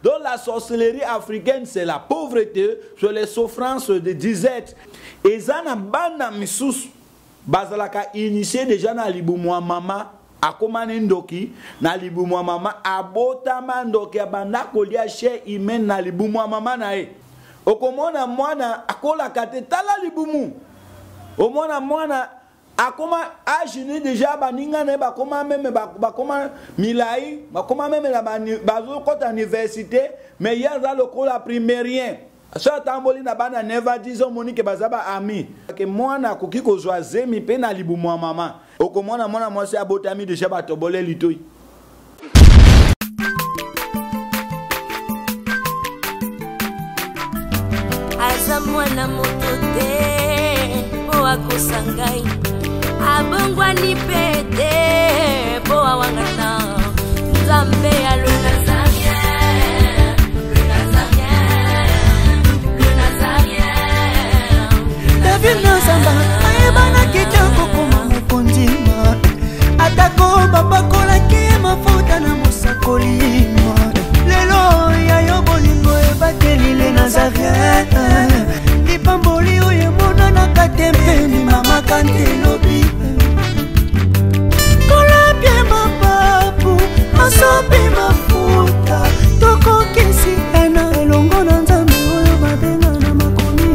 Donc la sorcellerie africaine, c'est la pauvreté, c'est les souffrances de disette. Eza na bana misusu bazalaka initié déjà na libumu ya mama akoma ne ndoki na libumu ya mama abotama ndoki abanda kolia chair humaine na libumu ya mama na ye okomona mwana akolaka te tala libumu omona mwana akoma age ni deja baninga na ye bakoma meme bakoma milai bakoma meme na bazokɔta université mais ye aza lokola primairien so atamboli na bana 9 a 10 omoni ke baza ba ami ke mwana akoki kozwa zemi mpe na libumu ya mama okomona mwana mwasi abotami deja batobole litoi. Aza mwana moto te mpo akosa ngai, abongwani mpe te mpo awangana Nzambe ya le Nazarien, le Nazarien, le Nazarien. David Nazamba ayebanaki te kokoma mokonzi, atako bapakolaki ye mafuta na mosakoli. Lelo ya yo bolingo ebateli le Nazarien, lipamboli oyo emonanaka te mpe ndimamaka nte lobi. Kolapie mapapu masopi mafuta, tokokisi ena elongo na Nzambe oyo babenga na makomi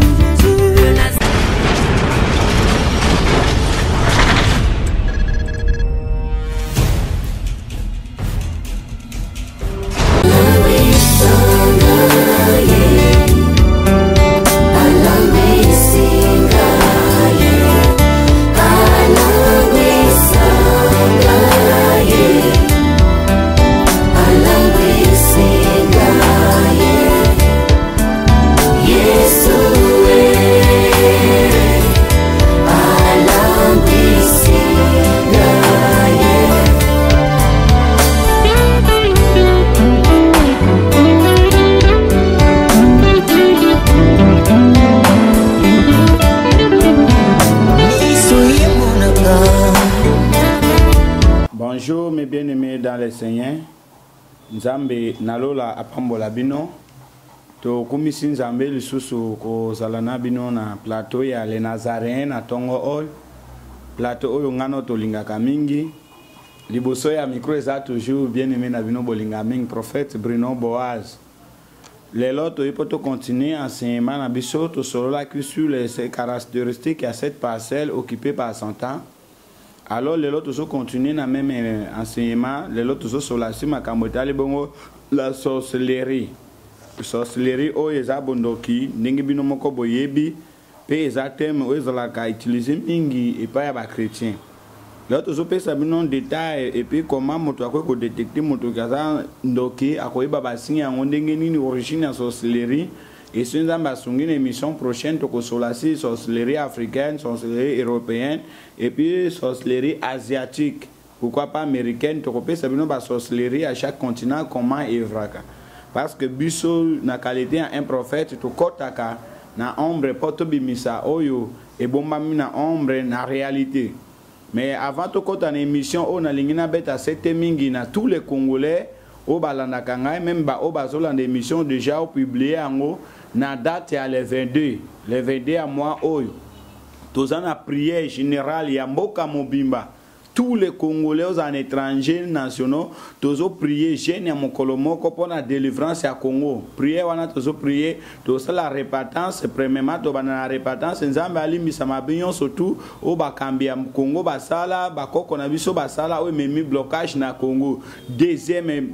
Jésus. Bonjour mes bien-aimés dans le Seigneur. Nzambe nalola apambola bino. Tokumisi Nzambe lisusu kozala na bino na plateau ya le Nazaréen na tongo oyo. Plateau oyo ngano tolingaka mingi. Liboso ya micro eza toujours bien-aimé na bino bolinga mingi prophète Bruno Boaz. Lelo toyi po to continuer enseignement na biso, tosololaki sur les caractéristiques ya cette parcelle occupée par Satan. Alors lelo tozo continuer na même enseignement, lelo tozo sola si makambo etali bongo la sorcellerie. Sorcellerie oyo eza bondoki ndenge bino moko boyebi pe eza thème oyo ezalaka utiliser mingi epai ya ba chrétien. Lelo tozopesa bino détail et puis comment moto akoki kodétecter moto aza ndoki, akoyeba ba signe yango ndenge nini, origine ya sorcellerie. Et si Nzambe asungi na émission prochaine tokosola si sorcellerie africaine, sorcellerie européenne et puis sorcellerie asiatique, pourquoi pas américaine. Tokopesa bino ba sorcellerie à chaque continent comment evraka, parce que biso na qualité ya un prophète tokotaka na ombre po tobimisa oyo ebombami na ombre na réalité. Mais avant tokota na émission oyo nalingi nabeta sete mingi na tous les Congolais oyo balandaka ngai, même ba oyo bazolanda émission déjà opublie yango na date ya le 22, le 22 ya mois oyo toza na prière générale ya mboka mobimba. Tous les Congolais aux en étrangers nationaux tozo prier jeune ya mokolo moko pona délivrance ya Congo. Prier wana tozo prier, tosala repentance premièrement, tobanda na repentance Nzambe alimbisa mabe nyonso tout oyo bakambi ya Congo basala, bakoko na biso basala oyo ememi blocage na Congo. Deuxième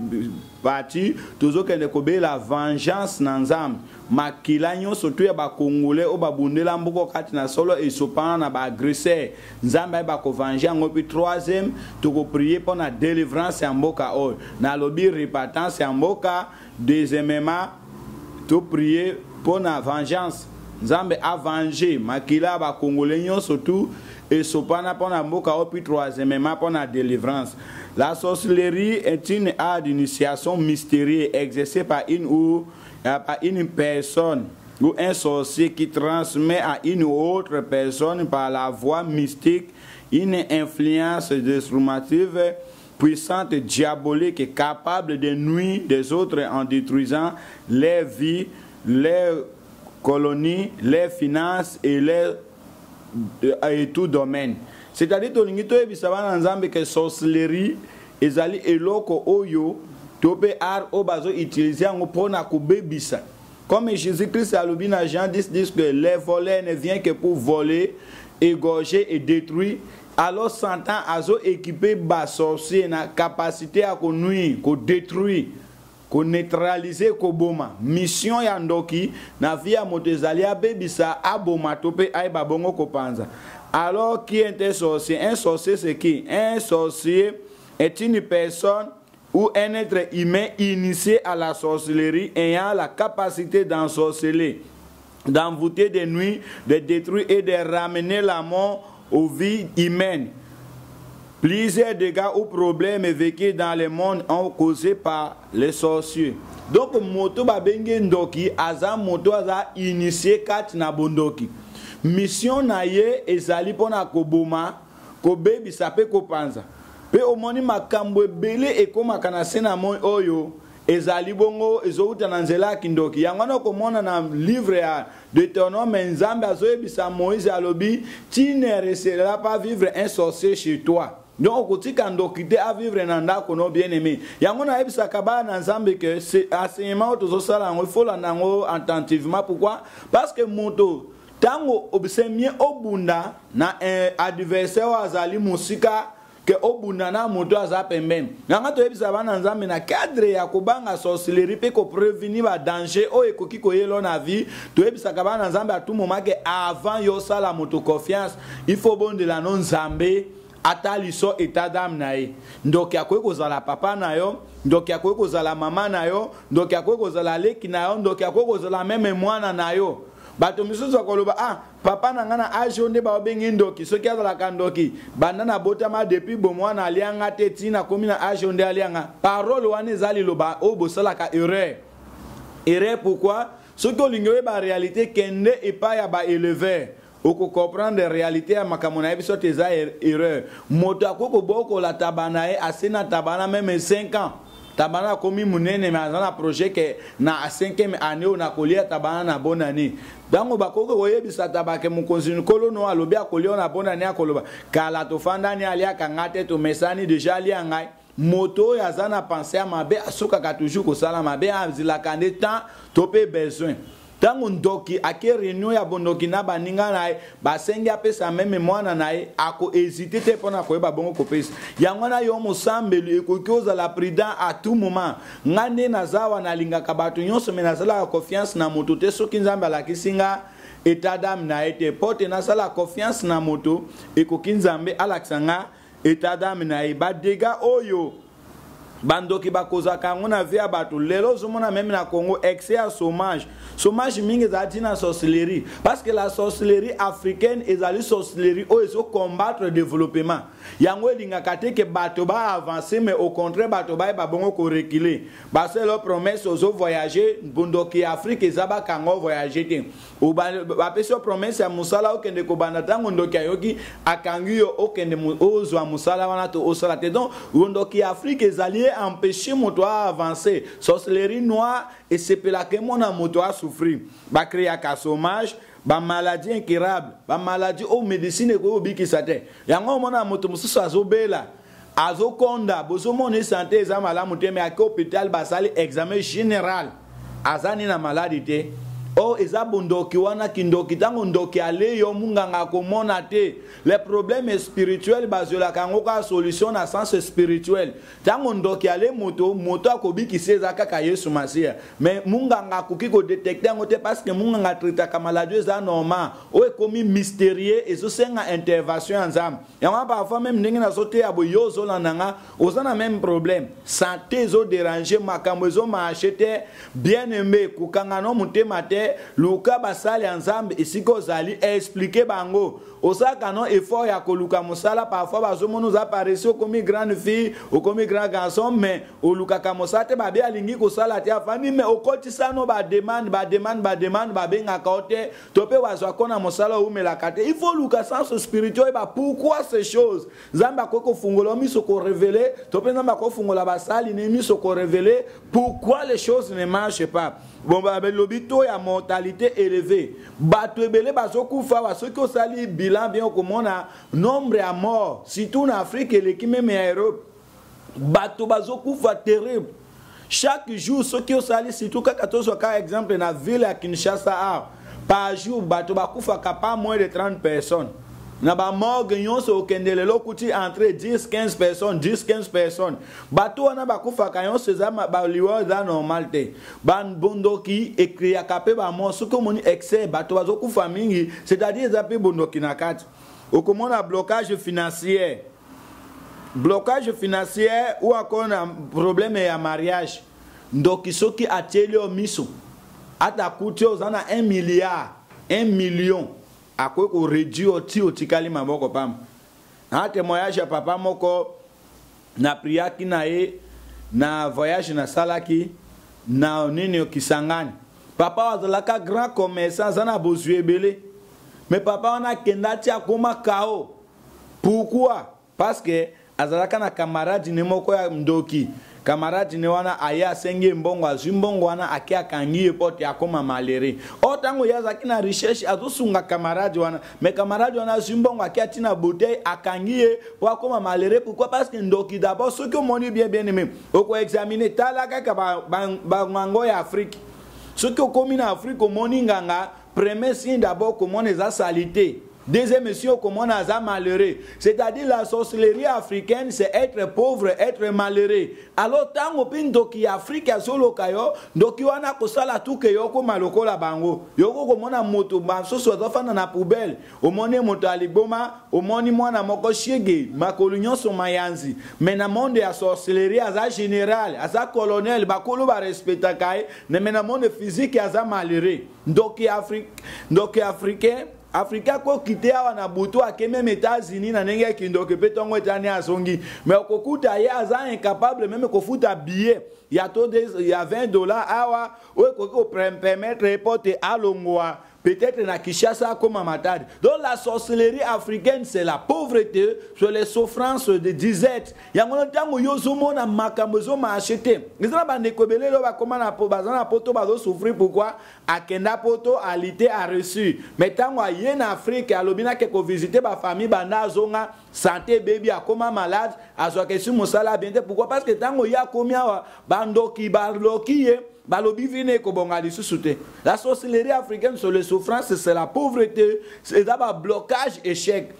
partie tozokende kobela vengeance na Nzambe. Makila nyonso tu ya ba Congolais oyo babundela mboka kati na solo esopana na ba agresseur. Nzambe ayeba kovenger yango. Puis troisième tokoprier mpona délivrance ya mboka oyo. Nalobi repentance ya mboka, deuxièmement toprier mpona vengeance. Nzambe a venger makila ya ba Congolais nyonso tu esopana mpona mboka oyo. Puis troisièmement mpona délivrance. La sorcellerie est une art d'initiation mystérieuse exercée par une ou par une personne ou un sorcier qui transmet à une autre personne par la voie mystique une influence destructive puissante diabolique capable de nuire des autres en détruisant leur vie, leur colonie, leurs finances et leur et tout domaine. C'est-à-dire tolingi toyebisa bana Nzambe que sorcellerie ezali eloko oyo to mpe art oyo bazo utiliser yango mpona kobebisa. Comme Jésus-Christ alobi na Jean 10, 10 que les voleurs ne viennent que pour voler, égorger et détruire. Alors Satan azo équipé ba sorcier na capacité ya ko nuire, ko détruire, ko neutraliser, ko boma. Mission ya ndoki na vie ya moto ezali abebisa, aboma to pe ayeba bongo kopanza. Alors qui est un sorcier? Un sorcier c'est qui? Un sorcier est une personne ou un être humain initié à la sorcellerie ayant la capacité d'ensorceler, d'envoûter des nuits, de détruire et de ramener la mort aux vies humaines. Plusieurs dégâts ou problèmes vécus dans le monde ont causé par les sorciers. Donc moto babenge ndoki aza moto aza initié kati na bondoki. Mission na ye ezali pona koboma, kobebisa pe kopanza. Pe omoni makambo ebele ekomaka na se na moi oyo ezali bongo ezowuta na nzela ya kindoki. Yango wana okomona na livre ya Deutéronome, Nzambe azoyebisa Moïse, alobi, tu ne resteras pas vivre un sorcier chez toi. Donc okotika ndoki te a vivre na ndako no bien aimé. Yango nayebisaka bana na Nzambe que c'est enseignement oyo tozosala yango, il faut landa yango attentivement. Pourquoi? Parce que moto tango c'est mieux obunda na un adversaire oyo azali mosika ke obunda na moto aza pembeni. Yango toyebisa bana Nzambe na cadre ya kobanga sorcellerie pe ko prévenir ba danger oyo ekoki koyela na vie. Toyebisaka bana Nzambe à tout moment que avant yo sala moto confiance, il faut bondela no Nzambe ata liso état d'âme na ye. Ndoki akoki kozala papa na yo, ndoki akoki kozala mama na yo, ndoki akoki kozala leki na yo, ndoki akoki kozala meme mwana na yo. Bato misusu bakoloba, ah, papa na nga na age oyo nde baobengi ndoki, soki azalaka ndoki banda na botama depuis bomwana alianga te ti nakomi na age oyo nde alianga. Parole wana eza liloba oyo bosalaka erreur. Erreur pourquoi? Soki olingi oyeba réalité, kende epai ya ba éleveur, oko comprendre réalité ya makambo na ye biso te eza erreur. Moto akoki kobokola taba na ye, ase na taba na meme 5 ans. Taba na akomi monene, mais aza na projet ke na 5e année oyo nakolia taba na bonne année. Ntango bakoki koyebisa taba ke mokonzi nkolo no alobi akolia na bonne année, akoloba kala tofandani aliaka nga te, tomesani déjà alia ngai. Moto oyo aza na pensée ya mabe asukaka toujours kosala mabe, azilaka nde temps to pe besoin. Ntango ndoki ake réunion ya bondoki na baninga na ye, basengi apesa meme mwana na ye, ako hésiter te mpona koyeba bongo kopesa. Yango wana yo mosambeli ekoki ozala prudent à tout moment. Nga nde naza awa nalingaka bato nyonso, mais nasalaka confiance na moto te soki Nzambe alakisi nga état d'âme na ye te. Po te nasala confiance na moto, ekoki Nzambe alakisa nga état d'âme na ye. Ba dégâts oyo bandoki bakozaka yango na vie ya bato lelo ozomona meme na Congo excès ya chômage. Chômage mingi ezali na sorcellerie, parce que la sorcellerie africaine ezali sorcellerie oyo ezo combattre développement. Yango elingaka te ke bato ba avancer, mais au contraire bato bayeba bongo ko reculer. Baselo promesse ozo voyager, bondoki ya Afrique eza bakanga voyager te. Bapesi yo promesse ya mosala okende kobanda, ntango ndoki ayoki akangi yo okende ozwa mosala wana to osala te. Donc ndoki ya Afrique ezali ye empêcher moto a avancer. Sorcellerie noire esepelaka emona moto a souffrir. Bakreaka chômage, ba maladie incurable, ba maladie oyo médecine ekoki kobikisa te. Yango omona moto mosusu azobela, azokonda, bozomona santé eza malamu te, mais ake hôpital basali examen général, aza ni na maladie te. Oh, eza bondoki wana kindoki. Ntango ndoki ale yo munganga akomona te. Les problèmes spirituels bazwelaka yango kaka solution na sens spirituel. Ntango ndoki ale moto, moto akobikisa eza kaka Yesu Masiya. Mais munganga akoki kodetecte yango te, parce que munganga traitaka maladie eza normal. Oyo ekomi mystérieux, ezosenga intervention ya Nzambe. Yango wana parfois même ndenge nazoteya boye, yo ozolanda nga, oza na même problème. Santé ezodéranger, makambo ezomarche te. Bien aimé, kokanga no motema te. te. Luka basali ya Nzambe esika ozali, explique bango. Osalaka no effort ya koluka mosala, parfois bazomona oza paresseux, okomi grande fille, okomi grand garçon, mais olukaka mosala te. Babe alingi kosala te, afandi, mais okotisa no bademande, bademande, bademande, babengaka yo te, to mpe bazwako na mosala, oumelaka te. Il faut luka sens spirituel, oyeba pourquoi ces choses. Nzambe akoki kofungola miso korévéler, to mpe Nzambe akofungola basali ne miso korévéler pourquoi les choses ne marchent pas. Bon, balobi taux ya mortalité élevé, bato ebele bazokufa awa. Soki osali bilan bien, okomona nombre ya mort, surtout na Afrique, eleki même ya Europe. Bato bazokufa terrible chaque jour. Soki osali, surtout kaka tozwa kaka exemple na ville ya Kinshasa awa, par jour bato bakufaka pas moins de 30 personnes. Na bamorgue nyonso okende lelo, okuti entre 10 15 personnes, 10 15 personnes. Bato wana bakufaka nyonso, eza baliwa, eza normal te. Bondoki ecréaka mpe bamort. Soki omoni excès, bato bazokufa mingi, c'est-à-dire eza mpe bondoki na kati. Okomona blocage financier, blocage financier ou encore na problème ya mariage. Ndoki soki atieli yo miso, ata akuti oza na 1 milliard, 1 million, akoki koréduire yo ti otikali maboko pamba. Na témoignage ya papa moko na priaki na ye na voyage nasalaki na nini, Kisangani. Papa azalaka grand commerçant, aza na bozwi ebele, mais papa wana akenda ti akóma kao. Pourquoi? Parce que azalaka na camarade ne moko ya ndoki. Camarade ne wana aye, asengi ye mbongo, azwi mbongo wana, ake akangi ye po te akóma malheureux. O ntango ye azalaki na recherche, azosunga camarade wana, mais camarade wana azwi mbongo, ake atina bouteille, akangi ye po akóma malheureux. Pourquoi? Parce que ndoki d'abord, soki omoni bien, bien aimé, okoexaminer, tala kaka bangango ya Afrique. Soki okomi na Afrique, omoni nganga, premier signe d'abord komona eza salité. Deuxième signe, okomona aza malheureux. C'est-à-dire la sorcellerie africaine, c'est être pauvre, être malheureux. Alors ntango mpe ndoki ya Afrique azoloka yo, ndoki wana akosala tuke yo okóma lokola bango. Yoko komona moto basusu azofanda na poubelle, omoni moto ya liboma, omoni mwana moko shege, makolo nyonso mayanzi, mais na monde ya sorcellerie aza général, aza colonel, bakolo barespectaka ye, mais na monde physique aza malheureux. Ndoki Afrique, ndoki africain, Afrika akokite awa na butu, ake même États-Unis na ndenge ya kindoki, mpe ntongo etani azongi, mais okokuta ye aza incapable même kofuta billet ya to ya 20 $ awa oyo ekoki kopermettre ye po te alongwa peut-être na Kinshasa akoma Matadi. Donc la sorcellerie africaine, c'est la pauvreté, c'est les souffrances de disette. Yango ntango yo ozomona makambo ezomarcher te, eza na bandeko ebele oyo bakoma na baza na poto, bazosouffrir. Pourquoi? Akenda poto, alite, areçu, mais ntango aye na Afrique, alobi nake kovisiter bafamille, banda azonga, santé ebebi, akoma malade, azwaka esi mosala bien te. Pourquoi? Parce que ntango ye akomi awa, bandoki baloki ye, balobi vie ekobonga lisusu te. La sorcellerie africaine, sur les souffrances, c'est la pauvreté, eza bablocage, échec.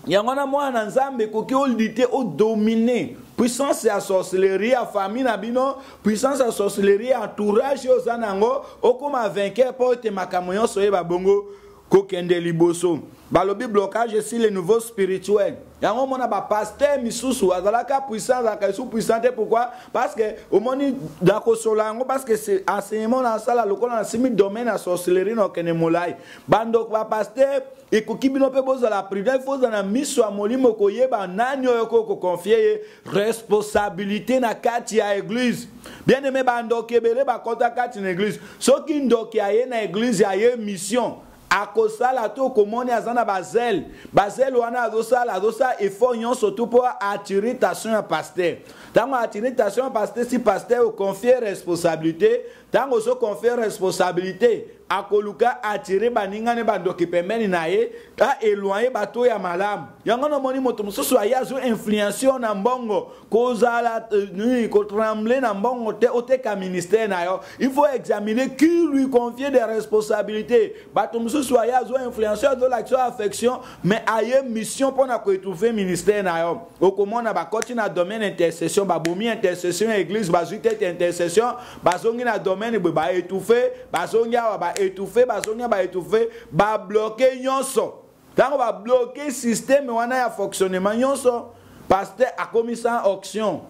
Yango wana mwana Nzambe ekoki olutter, odominer puissance ya sorcellerie ya famille na bino, puissance ya sorcellerie ya entourage oyo oza na yango, okóma vainqueur mpo ete makambo nyonso oyeba bongo kokende liboso. Balobi blocage sur le niveau spirituel. Yango omona bapasteur misusu azalaka puissant, azalaka lisusu puissant te. Pourquoi? Parce que omoni na kosola yango, parce que c'est enseignement na asala lokola nasimi domaine ya sorcellerie na okende molai. Bandoko bapasteur, ekoki bino mpe bozala prudent. Il faut ozala na miso ya molimo koyeba nani oyo okoki koconfier ye responsabilité na kati ya église. Bien aimé, bandoki ebele bakɔta kati na église. Soki ndoki aye na église, aye mission akosala to okomoni aza na bazele, bazele wana azosala effort nyonso tu mpo attirer attention ya pasteur. Ntango attirer attention ya pasteur, si pasteur oconfier responsabilité, ntango ozoconfier responsabilité, akoluka attirer baninga ne bandoki pembeni na ye, aéloigner bato ya malamu. Yango namoni moto mosusu aye azo influence yo na mbongo, kozala nini, kotrembler na mbongo te, oteka ministère na yo. Il faut examiner qui lui confie des responsabilités. Bato mosusu aye azo influence, azolakisa yo affection, mais aye mission mpona koétouffer ministère na yo. Okomona bakoti na domaine intercession, babomi intercession ya église, bazwi tete intercession, bazongi na domaine boye, baétouffe, bazongi awa, baétouffe, bazongi awa, baétouffe, babloquer nyonso. Ntango babloquer système wana ya fonctionnement nyonso, pasteur akomisa onction,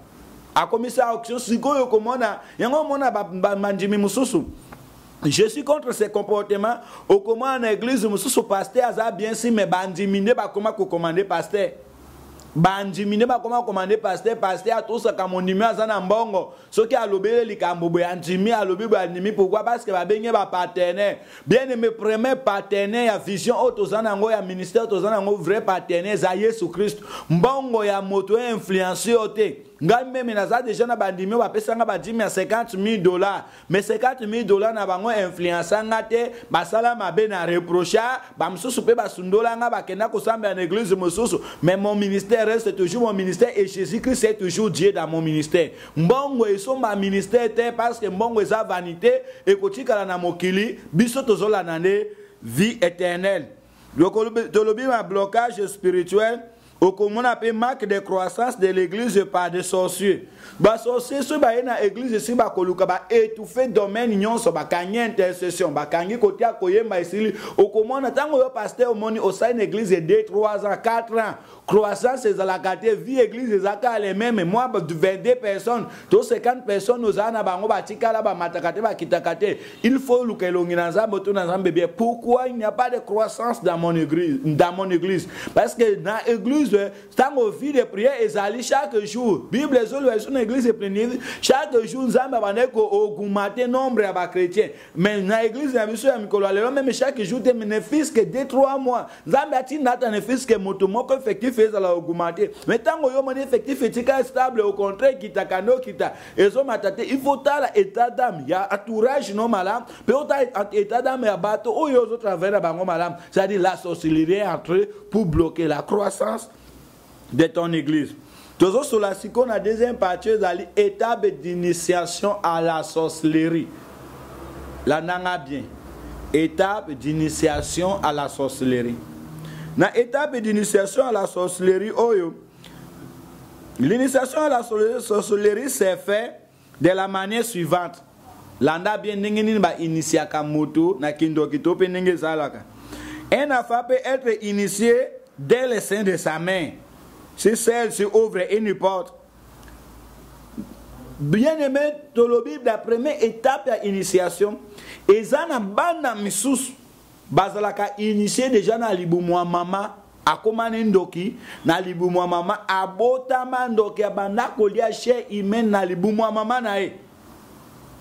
akomisa onction. Sikoyo okomona yango, omona bandimi mosusu. Je suis contre ce comportement. Okomona na église mosusu, pasteur aza bien si, mais bandimi nde bakoma kocommander pasteur. Bandimi nde bakoma kocommander pasteur. Pasteur atosaka mondimi aza na mbongo. Soki alobeli likambo boye, andimi. Alobi boye, andimi. Pourquoi? Parce que babenge bapartenaire. Bien aimé, premier partenaire ya vision oyo toza na yango, ya ministère toza na yango, vrai partenaire eza Yesu Kristo. Mbongo ya moto influence yo te. Ngai même naza déjà na bandimi oyo bapesanga badîme ya 50 000 $, mais 50 000 $ na bango influence nga te. Basala mabe na reprocha bamosusu mpe basundola nga, bakenda kosambela na église mosusu, mais mon ministère reste toujours mon ministère et Jésus-Christ est toujours Dieu dans mon ministère. Mbongo esomba ministère te, parce que mbongo eza vanité, ekotikala na mokili. Biso tozolanda nde vie éternelle. Tolobi ma blocage spirituel. Okomona mpe manque de croissance de l'église par des sorciers. Basorcier soki baye na église, esi bakoluka baétouffe domaine nyonso. Bakangi intercession, bakangi kotia koyemba, esili. Okomona ntango yo pasteur omoni osali na église 2, 3 ans, 4 ans, croissance ezalaka te. Vie église ezalaka le même, moi 22 personnes to 50 personnes ozala na bango, batikala, bamataka te, bakitaka te. Il faut luka elongi na Nzambe to na Nzambe bien: pourquoi il n'y a pas de croissance dans mon église? Dans mon église, parce que na église, ntango vie de prière ezali chaque jour, Bible ezoloba eso na église eplenir chaque jour, Nzambe abandaki koaugmenter nombre ya bachrétien. Mais na église na biso ya mikolo ya lelo, même chaque jour te, mais ne fût-ce que 2, 3 mois, Nzambe atinda ata ne fût-ce que moto moko, effectif ezala augmenter. Mais ntango yo moni effectif etika stable, au contraire ekitaka nde okita, ezomata te, il faut tala état d'âme ya entourage no malamu, mpe otala état d'âme ya bato oyo ozotravaille na bango malamu. C'est-à-dire, la sorcellerie est entrée pour bloquer la croissance de ton église. Tozosola sikoyo na deuxième partie, ezali étape d'initiation à la sorcellerie. Landanga bien, étape d'initiation à la sorcellerie. Na étape d'initiation à la sorcellerie oyo, l'initiation à la sorcellerie s'est fait de la manière suivante. Landa bien ndenge nini bainitiaka moto na kindoki to mpe ndenge ezalaka. Un enfant peut être initié dès le sein de sa mère si celle-ci ouvre une porte. Bien aimé, tolobi la première étape ya initiation eza na bana misusu bazalaka initié déjà na libumu ya mama. Akóma ne ndoki na libumu ya mama, abotama ndoki, abanda kolia chair humaine na libumu ya mama na ye.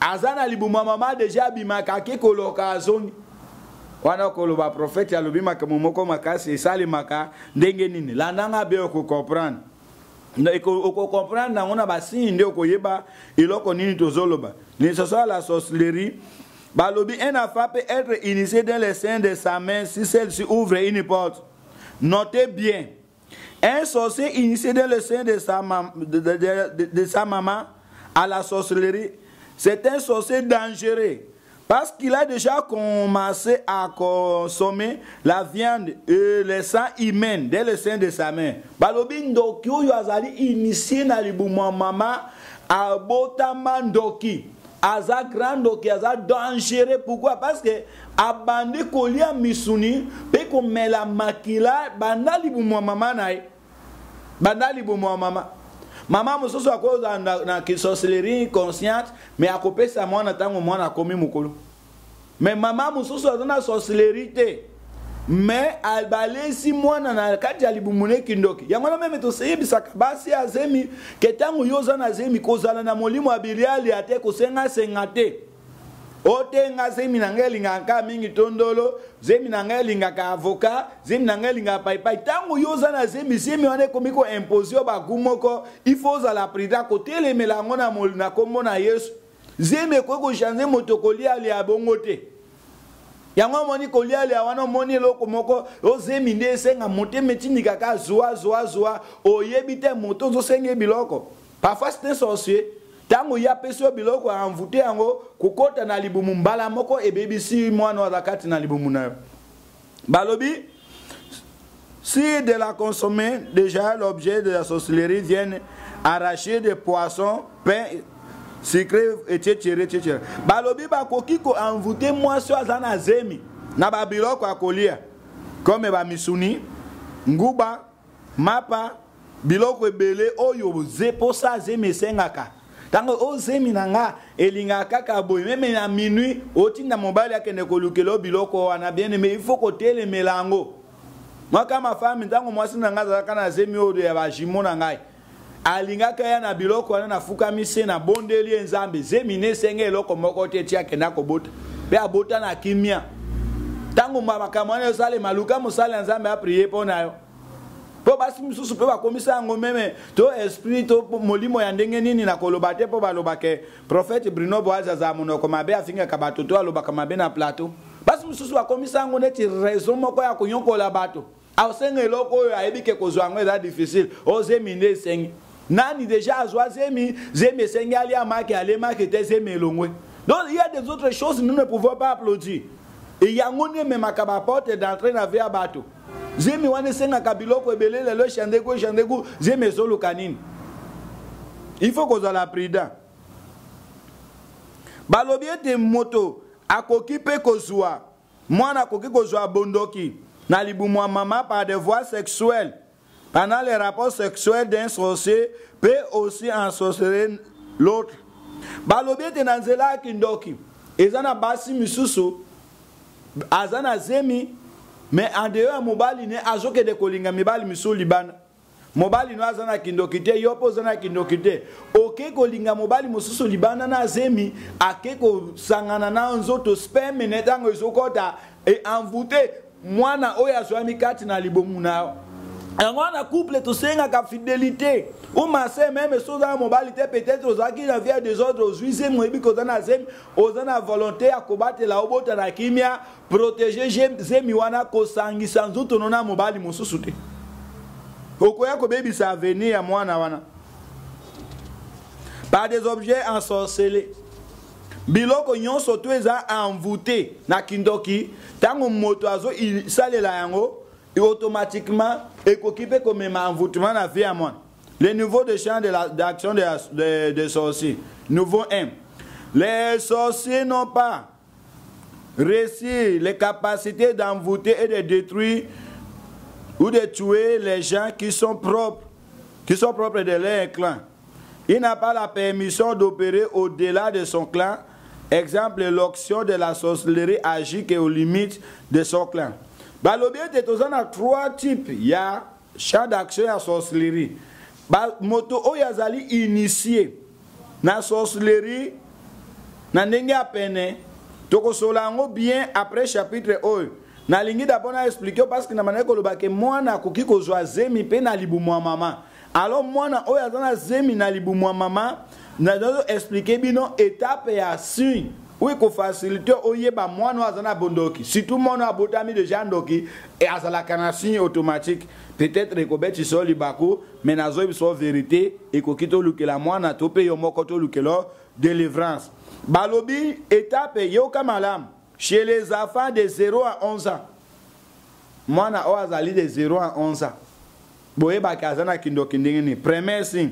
Aza na libumu ya mama déjà, abimaka, ake koloka, azongi. Wana koloba prophète alobi makambo moko makasi, esalemaka ndenge nini? Landanga be, okocomprendre, okocomprendre yango na basigne nde okoyeba eloko nini tozoloba. L'initiation à la sorcellerie, balobi un enfant peut être initié dans le sein de sa mère si celle-ci ouvre une porte. Notez bien, un sorcier initié dans le sein de sa maman à la sorcellerie, c'est un sorcier dangereux parce qu'il a déjà commencé à consommer la viande et le sang humain dès le sein de sa mère. Balobi ndoki oyo azali initié na libumu ya mama, abotama ndoki, aza grand ndoki, aza dangereux. Pourquoi? Parce que abandi kolia misuni mpe komela makila banda libumu ya mama na ye, banda libumu ya mama. Mama mosusu akozala na sorcellerie consciente, mais akopesa mwana ntango mwana akomi mokolo. Mais mama mosusu aza na sorcellerie te, mais balesi mwana na kati ya libumu ne kindoki. Yango wana même toseyebisaka basi ya zemi ke ntango yo oza na zemi, kozala na molimo ya bilialia te, kosengasenga te. O te, nga zemi na ngai elingaka kaka mingi tondolo, zemi na ngai elingaka avocat, zemi na ngai elingaka paipai. Ntango yo oza na zemi, zemi wana ekomi koimpose yo bagoût moko, il faut ozala prudent kotelemela yango na nkombo na Yesu. Zemi ekoki kochanger moto, kolialia bongo te. Yango omoni kolialia wana, omoni eloko moko ozemi nde esenga motema etindikaka, zwa, zwa, zwa. Oyebi te moto ozosenga ye biloko, parfois c'est un sorcier. Ntango ye apesi yo biloko, envoûte yango kokɔta na libumu, mbala moko ebebisi mwana oyo aza kati na libumu na yo. Balobi si de la consommer déjà l'objet de la sorcellerie viennent arracher des poissons, pain sucré, etc., etc. Balobi bakoki koenvoûter mwasi oyo aza na zemi na babiloko ya kolia comme bamisuni, nguba, mapa, biloko ebele oyo ze posa zemi esengaka. Ntango ozemi na nga elingaka kaka boye, meme na minuit otinda mobali akende kolukela yo biloko wana. Bien aimé, il faut kotelemela yango. Mwaka mafami, ntango mwasi na ngai azalaka na zemi oyo ya bajumeaux na ngai, alingaka ya na biloko wana, nafukami se nabondeli ye Nzambe, zemi ne esenge eloko moko te, ti akenda kobota mpe abota na kimia. Ntango makambo wana esalema, luka mosali ya Nzambe aprier mpo na yo, mpo basi mosusu mpe bakomisa yango meme to esprit to molimo ya ndenge nini. Na koloba te, mpo balobake prophète Bruno Boaz azala monoko mabe, afingaka bato to alobaka mabe na plateau. Basi mosusu bakomisa yango neti raison moko ya konyokola bato. Aosenga eloko oyo ayebi ke kozwa yango eza difficile. Ozemi nde esengi nani déjà azwa zemi, zemi esengi alia maki, alemaki te, zemi elongwe. Donc il y a des autres choses, nous ne pouvons pas applaudir. E yango nde ememaka baporte d'entrée na vie ya bato. Zemi wana esengaka biloko ebele. Lelo echandeku echandeku, zemi ezoluka nini? Il faut kozala prudent. Balobi ete moto akoki mpe kozwa mwana, akoki kozwa bondoki na libumu ya mama par des voies sexuelles. Pendant les rapports sexuels d'un sorcier peut aussi ensorceler l'autre. Balobi ete na nzela ya kindoki, eza na basi misusu aza na zemi, mais en dehors ya mobali ne azokende kolinga mibali misusu libanda. Mobali no aza na kindoki te, yo mpe oza na kindoki te, oke kolinga mobali mosusu libanda na zemi, ake kosangana na nzoto, sperme ne ntango ezokɔta e envoûte mwana oyo azwami kati na libomu na yo. Yango wana couple tosengaka fidélité. Ou ma sœur, même so oza na mobali te, peut-être ozalaki na vie ya désordre, ozwi zemi, oyebi koza na zemi, oza na volonté ya kobatela, obota na kimia, protéger zemi wana, kosangisa nzoto no na mobali mosusu te. Okoya kobebisa avenir ya mwana wana. Par des objets ensorcelés, biloko nyonso to eza envoûté na kindoki, ntango moto azosalela yango, automatiquement ekoki mpe komema envoûtement na vie ya mwana. Le niveau de champ d'action de sorciers. Niveau 1: les sorciers n'ont pas réussi les capacités d'envoûter et de détruire ou de tuer les gens qui sont propres de leur clan. Il n'a pas la permission d'opérer au-delà de son clan. Exemple, l'onction de la sorcellerie agit qu'aux limites de son clan. Balobi ete toza na trois types ya champ d'action ya sorcellerie. Moto oyo azali initié na sorcellerie na ndenge ya pene, tokosola yango bien après chapitre oyo. Nalingi d'abord na expliquer, parce que na bandaki koloba ke mwana akoki kozwa zemi mpe na libumu ya mama. Alors mwana oyo aza na zemi na libumu ya mama, nazo expliquer bino étape ya signe oyo ekofaciliter oyeba mwana oyo aza na bondoki. Surtout mwana oyo abotami déjà ndoki e azalaka na signe automatique. Peut-être ekobetisa yo libaku, mais nazoyebisa yo vérité, ekoki tolukela mwana to mpe yo moko tolukela délivrance. Balobi étape, yoka malamu: chez les enfants de 0 à 11 ans, mwana oyo azali de 0 à 11 ans, boyebaki aza na kindoki ndenge nini? Premier signe: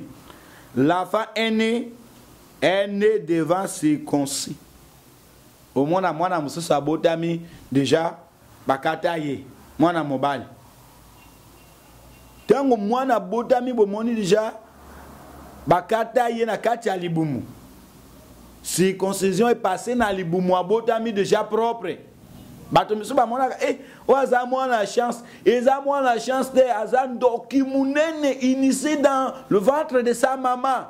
l'enfant est né devant circoncis. Omona mwana mosusu abotami déjà bakata ye. Mwana mobali, ntango mwana abotami, bomoni déjà bakata ye na kati ya libumu, circoncision epasse na libumu, abotami déjà propre. Bato misusu bamonaka eh, oyo aza mwana chance. Eza mwana chance te, aza ndoki monene initié dans le ventre de sa maman,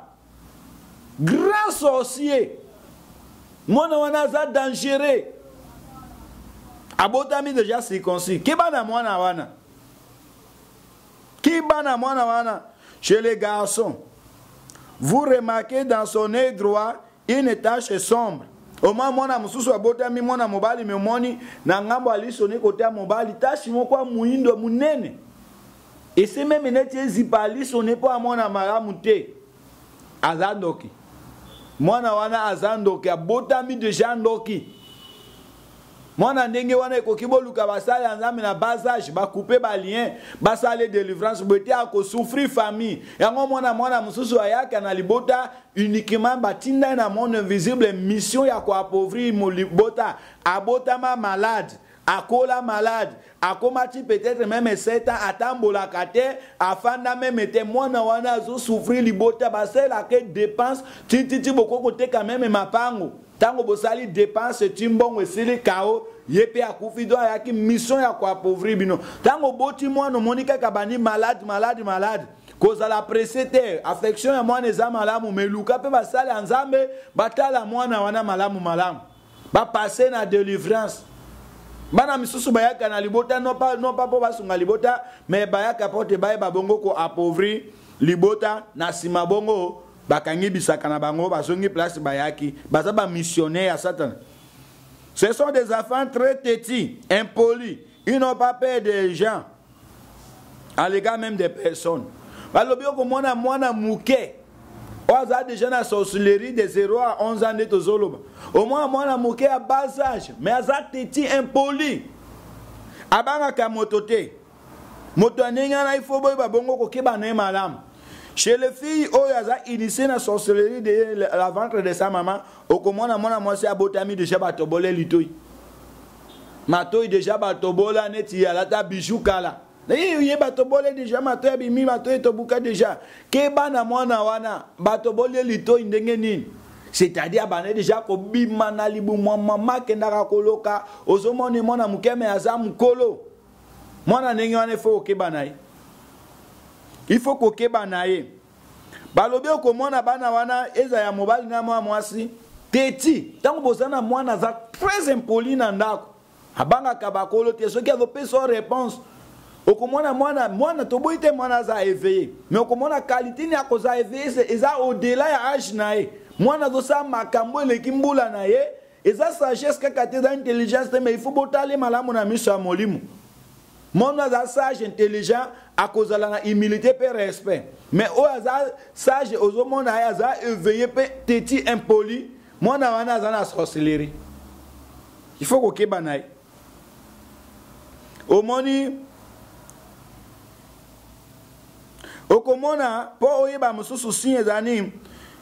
grand sorcier. Mwana wana aza dangereux, abotami déjà circoncis. Keba na mwana wana, keba na mwana wana. Chez les garçons, vous remarquez dans son œil droit une tache sombre. Omwa mwana mosusu abotami mwana mobali, memoni na ngambo ya liso ne kote ya mobali tache moko ya moyindo monene, ese meme neti ezipa liso ne mpo amona malamu te. Aza ndoki, mwana wana aza ndoki, abotami déjà ndoki. Mwana ndenge wana ekoki boluka basali ya Nzambe na bas âge, bacouper balien, basala délivrance boye te, akosouffrir famille yango. Mwana mosusu ayaka na libota uniquement, batinda ye na monde invisible mission ya koappauvrir libota. Abotama malade. Akola malade, akomati peut-être même 7 ans, atambolaka te, afanda même te. Mwana wana azosouffrir libota, basalaka dépense tititi, bokoki koteka même mapango. Ntango bosali dépense ti mbongo esili kao, ye mpe akufi. Do ayaki mission ya koappauvrir bino. Ntango oboti mwana, omoni kaka bani malade, malade, malade, kozala pressé te. Affection ya mwana eza malamu, mais luka mpe basali ya Nzambe batala mwana wana malamu malamu, bapasse na délivrance. Bana misusu bayaka na libota non pas mpo basunga libota, mais bayaka mpo te bayeba bongo koappauvrir libota. Na nsima bongo bakangi bisaka na bango, bazongi place bayaki. Baza bamissionnaire ya Satana. Ce sont des enfants très têtus, impolis. Ils n'ont pas peur des gens, à l'égard même des personnes. Balobi okomona mwana moke oyo aza déjà na sorcellerie de 0 à 11 ans. Nde tozoloba, omona mwana moke ya bas âge, mais aza têtu, impoli, abangaka moto te. Moto ya ndenge wana, ifo boyeba bongo kokeba na ye malamu. Chez les filles oyo aza initié na sorcellerie de la ventre de sa maman, okomona mwana mwasi abotami déjà batobole litoi, matoi déjà batobola neti alata bijou kala. Ye batobole déjà matoi, abimi matoi etobuka déjà. Keba na mwana wana. Batoboli litoi ndenge nini? C'est-à-dire abanda déjà kobima na libumu ya mama, akendaka koloka. Ozomona mwana moke, mais aza mokolo. Mwana ndenge wana, il faut kokeba na ye, il faut kokeba na ye. Balobi okomona bana wana, eza ya mobali na mwa mwasi, têtu. Ntango boza na mwana aza très impoli na ndako, abangaka bakolo te, soki azopesa réponse, okomona mwana, mwana toboyi te, mwana aza éveillé, mais okomona qualité ni akoza éveillé eza au-delà ya âge na ye. Mwana azosala makambo eleki mbula na ye. Eza sagesse kaka te, eza intelligence te, mais il faut botale malamu na miso ya molimo. Mwana aza sage, intelligent, akozala na humilité mpe respect. Mais oyo aza sage, ozomona ye aza éveillé mpe têtu, impoli, mwana wana aza na sorcellerie, il faut kokeba na ye. Omoni, okomona mpo oyeba mosusu signe eza nini: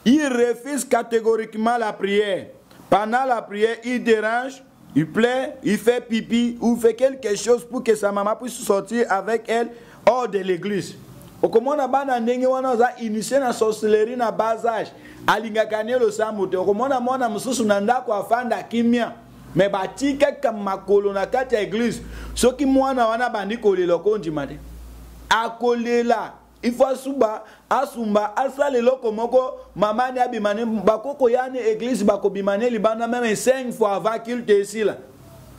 il refuse catégoriquement la prière. Pendant la prière, il dérange, il pleure, il fait pipi ou fait quelque chose pour que sa maman puisse sortir avec elle hors de l'église. Okomona bana ndenge wana aza initié na sorcellerie na bas âge, alingaka ne losambo te. Okomona mwana mosusu na ndako afanda kimia, mais batikaka makolo na kati ya église. Soki mwana wana bandi kolela, okondima te, akolela, il faut asuba, asumba, asala eloko moko, mama ni abima ne bakokoya ne église, bakobima ne libanda même cinq fois avant culte esila.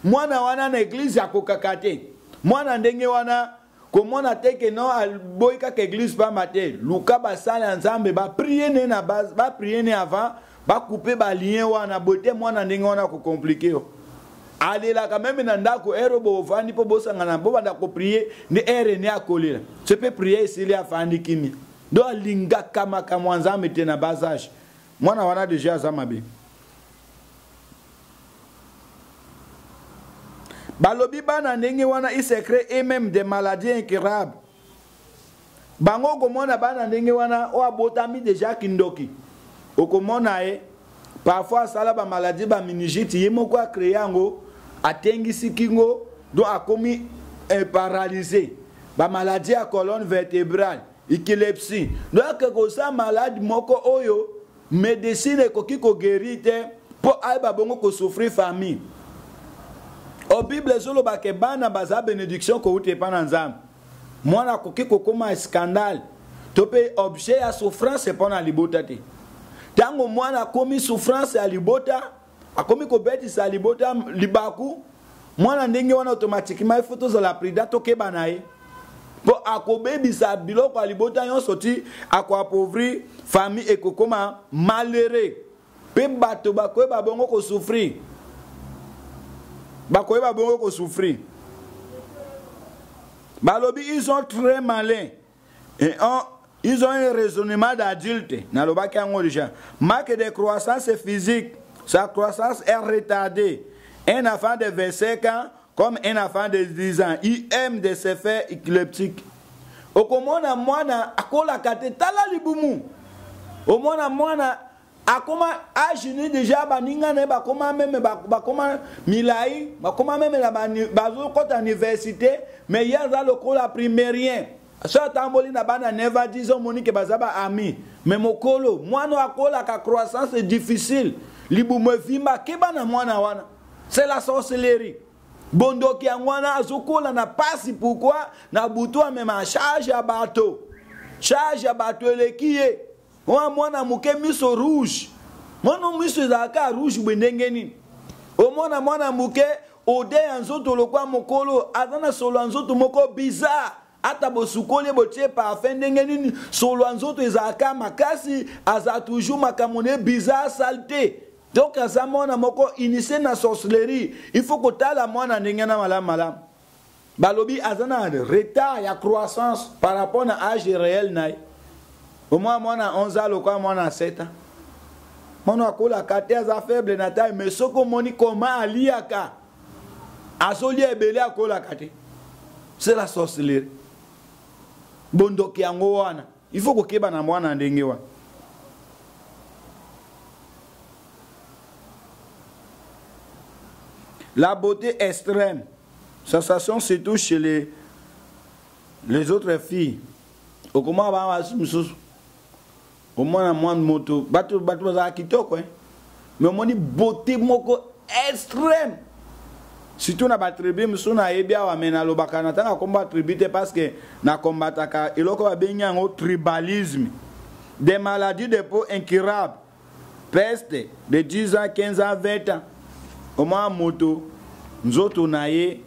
Mwana wana na église akokaka te. Mwana ndenge wana, komona te ke no aboyi kaka église pamba te. Luka basala ya Nzambe, baprier ne na base, baprier ne avant, bacouper balien wana boye te. Mwana ndenge wana akocompliquer yo. Alelaka même na ndako. Heure bovandi mpo bosangana, bobanda koprier, nde heure ne akolela. So mpe prière esili, afandi kimia. Do alingaka makambo ya Nzambe te na bas âge. Mwana wana déjà aza mabe. Balobi bana ndenge wana, ils se créent eux-mêmes des maladies incurables. Bango okomona bana ndenge wana oyo abotami déjà kindoki, okomona ye parfois asala bamaladi, baméningite, ye moko acréer yango, atengisi kingo, donc akomi paralysé, bamaladi ya colonne vertébrale, épilepsie. Donc ake kosala maladi moko oyo médecine ekoki koguérir te, mpo ayeba bongo kosouffrir famille. O Bible ezolobaka bana baza bénédiction kouta epa na Nzambe. Mwana akoki kokóma scandale to mpe objet ya souffrance mpo na libota te. Ntango mwana akomi souffrance ya libota, akomi kobetisa libota libaku, mwana ndenge wana, automatiquement il faut tozala prudent, tokeba na ye, mpo akobebisa biloko ya libota nyonso ti akoappauvrir famille, ekokóma malheureux, mpe bato bakoyeba bongo kosouffrir, bakoyeba bongo kosouffrir. Balobi ils sont très malins et ils ont un raisonnement d'adulte. Nalobaki yango déjà. Manque de croissance physique, sa croissance est retardée. Un enfant de 25 ans comme un enfant de 10 ans. Il aime de se faire épileptique. Okomona mwana akolaka te, tala libumu. Omona mwana Akoma age ni déjà baninga na ye bakoma meme bakoma milai, bakoma meme na bazokota université, mais ye aza lokola primairien. So atamboli na bana 9 à 10 ans, omoni ke baza ba ami. Mais mokolo mwana akolaka, croissance est difficile, libumu evimba, keba na mwana wana, c'est la sorcellerie. Bondoki yango wana azokola na pasi. Pourquoi na butu amema charge ya bato, charge ya bato eleki ye. Wana mwana moke miso rouge, mwana miso ezalaka rouge boye ndenge nini? Omona mwana moke ode ya nzoto lokwa mokolo, aza na solo ya nzoto moko bizarre. Ata bosukoli botie parfum ndenge nini, solo ya nzoto ezalaka makasi, aza toujours makambo ne bizarre, saleté. Donc aza mwana moko initié na sorcellerie. Il faut kotala mwana ndenge na malamu malamu. Balobi aza na retard ya croissance par rapport na âge réel na ye. Omwa mwana 11 ans lokola mwana 7 ans, mwana akolaka te, aza faible na taille. Mais soki omoni koma aliaka, azolia ebele, akolaka te, c'est la sorcellerie. Bondoki yango wana, il faut kokeba na mwana ndenge wana. La beauté extrême, sensation surtout chez les autres filles. Okomona bana basi mosusu, omona mwana moto, bato bato bazalaka kitoko, mais omoni beauté moko extrême, surtout na batribu mosusu nayebi awa. Me nalobaka na ntango akomba tribu te, parce que nakombataka eloko babengi yango tribalisme. Des maladies de peau incurables, peste de 10 ans, 15 ans, 20 ans. Omona moto nzoto na ye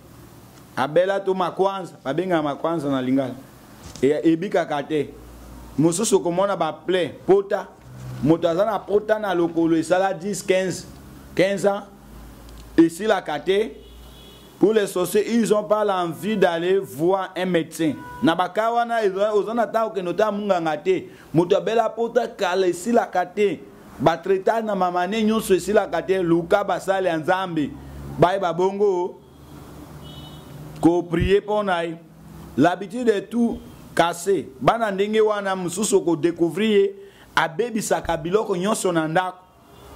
abela to makwanza, babengaka makwanza na lingala, ebikaka te. Mosusu okomona baplaies, pota, moto aza na pota na lokolo esala 10, 15, 15 ans, esilaka te. Pour les sorciers, ils ont pas l'envie d'aller voir un médecin. Na baka wana oza na ntango okende otala munganga te. Moto abela pota kala, esilaka te, batraita na mamane nyonso, esilaka te. Luka basali ya Nzambe bayeba bongo koprier mpo na ye. L'habitude de tout casser, bana ndenge wana mosusu okodécouvrir ye abebisaka biloko nyonso na ndako.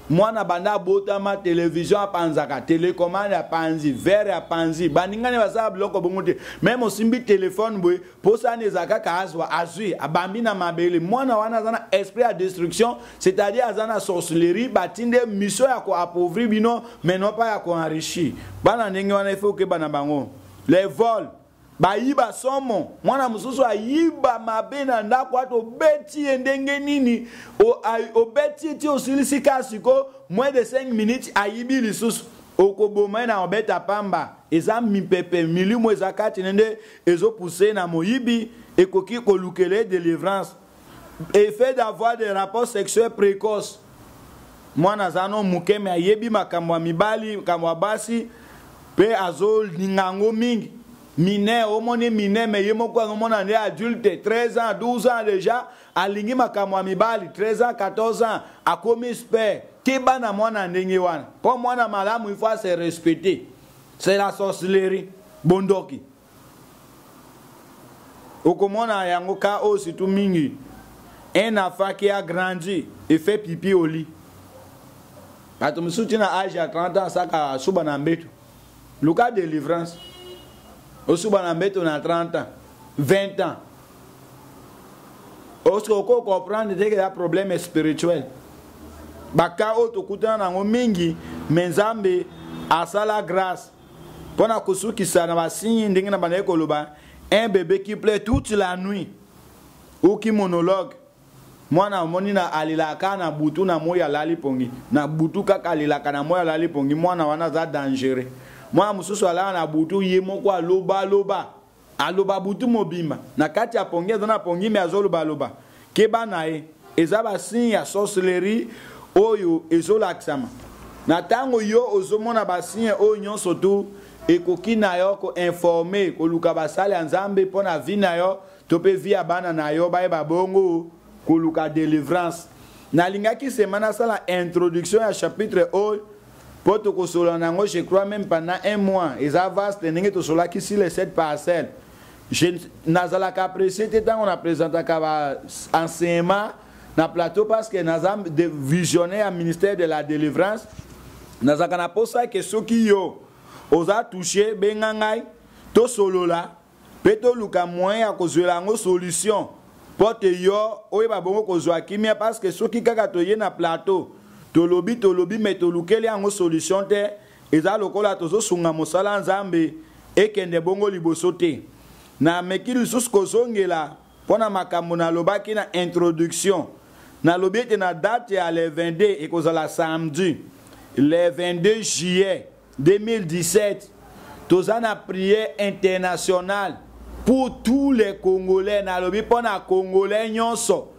Mwana banda abotama, télévision apanzaka, télécommande apanzi, verre apanzi. Baningani basala biloko bongo te. Même osimbi téléphone boye, mposani eza kaka azwa, azwi, abambi na mabele. Mwana wana aza na esprit ya destruction, c'est-à-dire aza na sorcellerie. Batinde mission ya koappauvrir bino, mais non pas ya koenrichir. Bana ndenge wana, il faut okeba na bango. Les vols, bayiba somo. Mwana mosusu ayiba mabe na ndako, ata obeti ye ndenge nini, obeti ye ti osilisi ka, siko moins de 5 minutes ayibi lisusu. Okoboma ye na obeta pamba. Eza mipepe, milimo eza kati na nde ezopousse na moyibi. Ekoki kolukela ye délivrance. Effet d'avoir des rapports sexuels précoces, mwana aza no moke me ayebi makambo ya mibali, makambo ya basi, mpe azolinga yango mingi. Mineur, omoni mineur, me ye moko azomona nde adulte. 13 ans, 12 ans déjà alingi makambo ya mibali. 13 ans, 14 ans akomi spare. Keba na mwana ndenge wana, mpo mwana malamu, il faut se respecter. C'est la sorcellerie, bondoki. Okomona yango ka oyo surtout mingi, un enfant qui a grandi et fait pipi au lit. Bato mosusu ntina âge ya 30 ans asaka asuba na mbeto. Luka délivrance. Osuba na mbeto na 30 ans, 20 ans, oske oko comprendre te ke ya problème spirituel. Baka oyo tokutana nango mingi, me Nzambe asala grâce. Mpo na kosukisa na basinyi ndenge na bandaki koloba, un bébé qui pleure toute la nuit ou qui monologue. Mwana omoni na alelaka na butu, na moi alali pongi, na butu kaka alelaka, na moi alali pongi. Mwana wana aza dangereux. Mwana mosusu alala na butu, ye moko alobaloba, aloba butu mobimba na kati ya pongi, aza na pongi me azolobaloba. Keba na ye, eza basigne ya sorcellerie oyo ezolakisama na ntango yo ozomona basigne oyo nyonso. Tu ekoki na yo koinformer, koluka basali ya Nzambe mpo na vie na yo to mpe vie ya bana na yo, bayeba bongo koluka délivrance. Nalingaki sema nasala introduction ya chapitre oyo mpo tokosolola na yango, je crois même pendant un mois. Eza vaste ndenge tosolaki sur les sept parcelles. Nazalaka apprécié te ntango naprésentaka baenseignement. na plateau parce que naza de visionnaire ya ministère de la délivrance. Nazalaka na posa ke soki yo oza touché, benga ngai tosolola mpe toluka moyen ya kozwela yango solution mpo te yo oyeba bongo kozwa kimia, parce que soki kaka toye na plateau, tolobi tolobi, me tolukeli yango solution te, eza lokola tozosunga mosala Nzambe ekende bongo liboso te. Nameki lisusu kozongela mpo na makambo nalobaki na introduction. Nalobi ete na date ya le 22, ekozala samedi le 22 juillet 2017, toza na prière internationale pour tous les Congolais. Nalobi mpo na Congolais nyonso.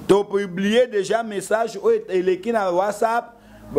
Topublie déjà message oyo eleki na WhatsApp.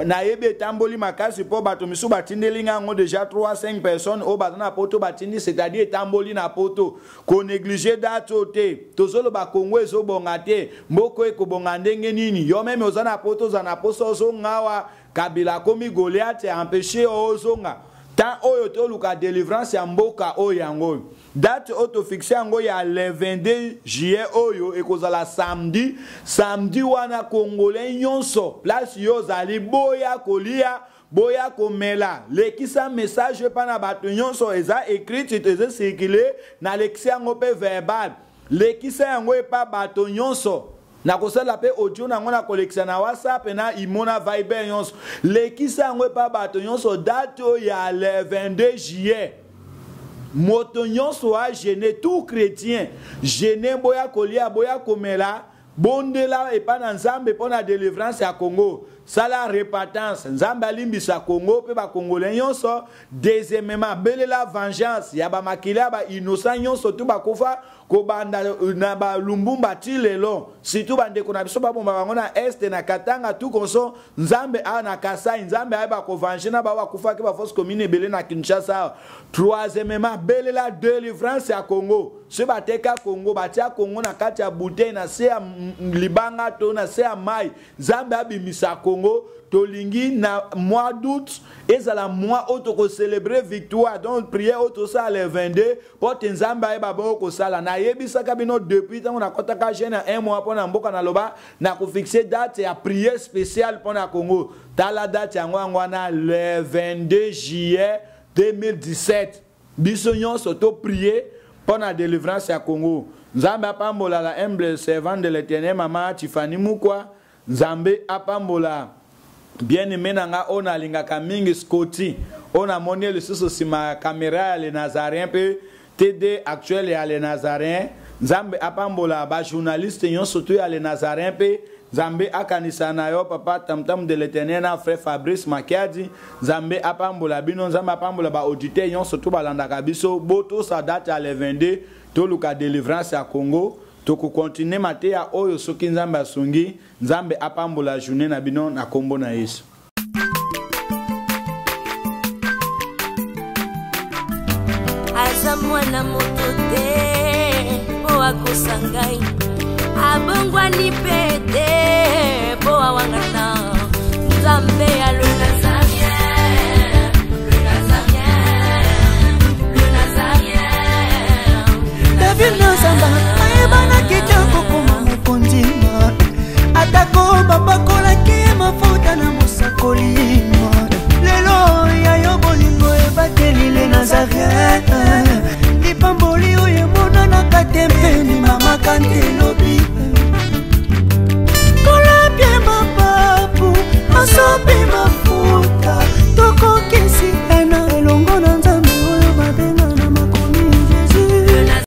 Nayebi etamboli makasi mpo bato misusu batindeli nga yango déjà, 3 5 personnes oyo baza na poto batindi, c'est-à-dire etamboli na poto. Konéglige date oyo te. Tozoloba Kongo ezobonga te, mboka ekobonga ndenge nini? Yo même oza na poto, oza na poso ozonga awa, Kabila akomi Goliath, empêche ozonga. Tant oyo toluka délivrance ya mboka oyo, yango oyo date oyo tofixe yango ya le 22 juillet oyo ekozala samedi. Samedi wana, Congolais nyonso, place yo ozali, boya kolia, boya komela. Lekisa message epa na bato nyonso. Eza écrite, eza circule, nalekisi yango mpe verbal. Lekisa yango epa bato nyonso. Nakosala mpe audio nango, nakolekisa na WhatsApp, na Imo, na Viber nyonso. Lekisa yango epa bato nyonso. Date oyo ya le 22 juillet, moto nyonso ajeûne, tout chrétien jeûne, boya kolia, boya komela, bondela epai na Nzambe mpo na délivrance ya Congo. Sala repentance, Nzambe alimbisa Congo mpe Bacongolais nyonso. Deuxièmement, belela vengeance ya bamakili ya bainnocent nyonso tu bakufa kobanda na balumbumba ti lelo, surtout bandeko na biso babomba bango na Est, na Katanga, tout konso. Nzambe awa na Kasai, Nzambe ayeba kovange na bao bakufaki bafosse commune ebele na Kinshasa awa. Troisièmement, belela délivrance ya Congo. Soki bateka Congo, batia Congo na kati ya bouteille, na se ya libanga to na se ya mai, Nzambe abimisa Congo. Tolingi na mois d'août ezala mois oyo tokocélébrer victoire. Donc prière oyo tosala le 22 mpo te Nzambe ayeba bongo kosala. Nayebisaka bino depuis ntango nakɔtaka jeûne ya un mois mpo na mboka, naloba nakofixe date ya prière spéciale mpo na Congo. Tala date yango, yango wana, le 22 juillet 2017. Biso nyonso toprie mpo na délivrance ya Congo. Nzambe apambola la humble servante de l'Éternel, mama Tifani Mukwa. Nzambe apambola bien aimé na nga oyo nalingaka mingi, Scoti, oyo namoni ye lisusu nsima ya caméra ya Le Nazaréen mpe TD actuel ya Le Nazaréen. Nzambe apambola bajournaliste nyonso tu ya Le Nazaréen mpe Nzambe akanisa na yo, papa Tamtam de l'Éternel, na frère Fabrice Makiadi. Nzambe apambola bino. Nzambe apambola baauditeur nyonso tu balandaka biso. Botosa date ya le 22, toluka délivrance ya Congo. Tokokontinue mateya oyo soki Nzambe asungi. Nzambe apambola journée na bino na nkombo na Yesu. Aza mwana moto te mpo akosa ngai, abongwani mpe te mpo awangana. Nzambe ya le Nazarien, le Nazarien, le Nazarien. David Nazamba ayebanaki te kokoma mokonzi, atako bapakolaki ye mafuta na mosakoli. Lelo ya yo bolingo ebateli le Nazarien, lipamboli oyo emonanaka te mpeni mama kante elobi.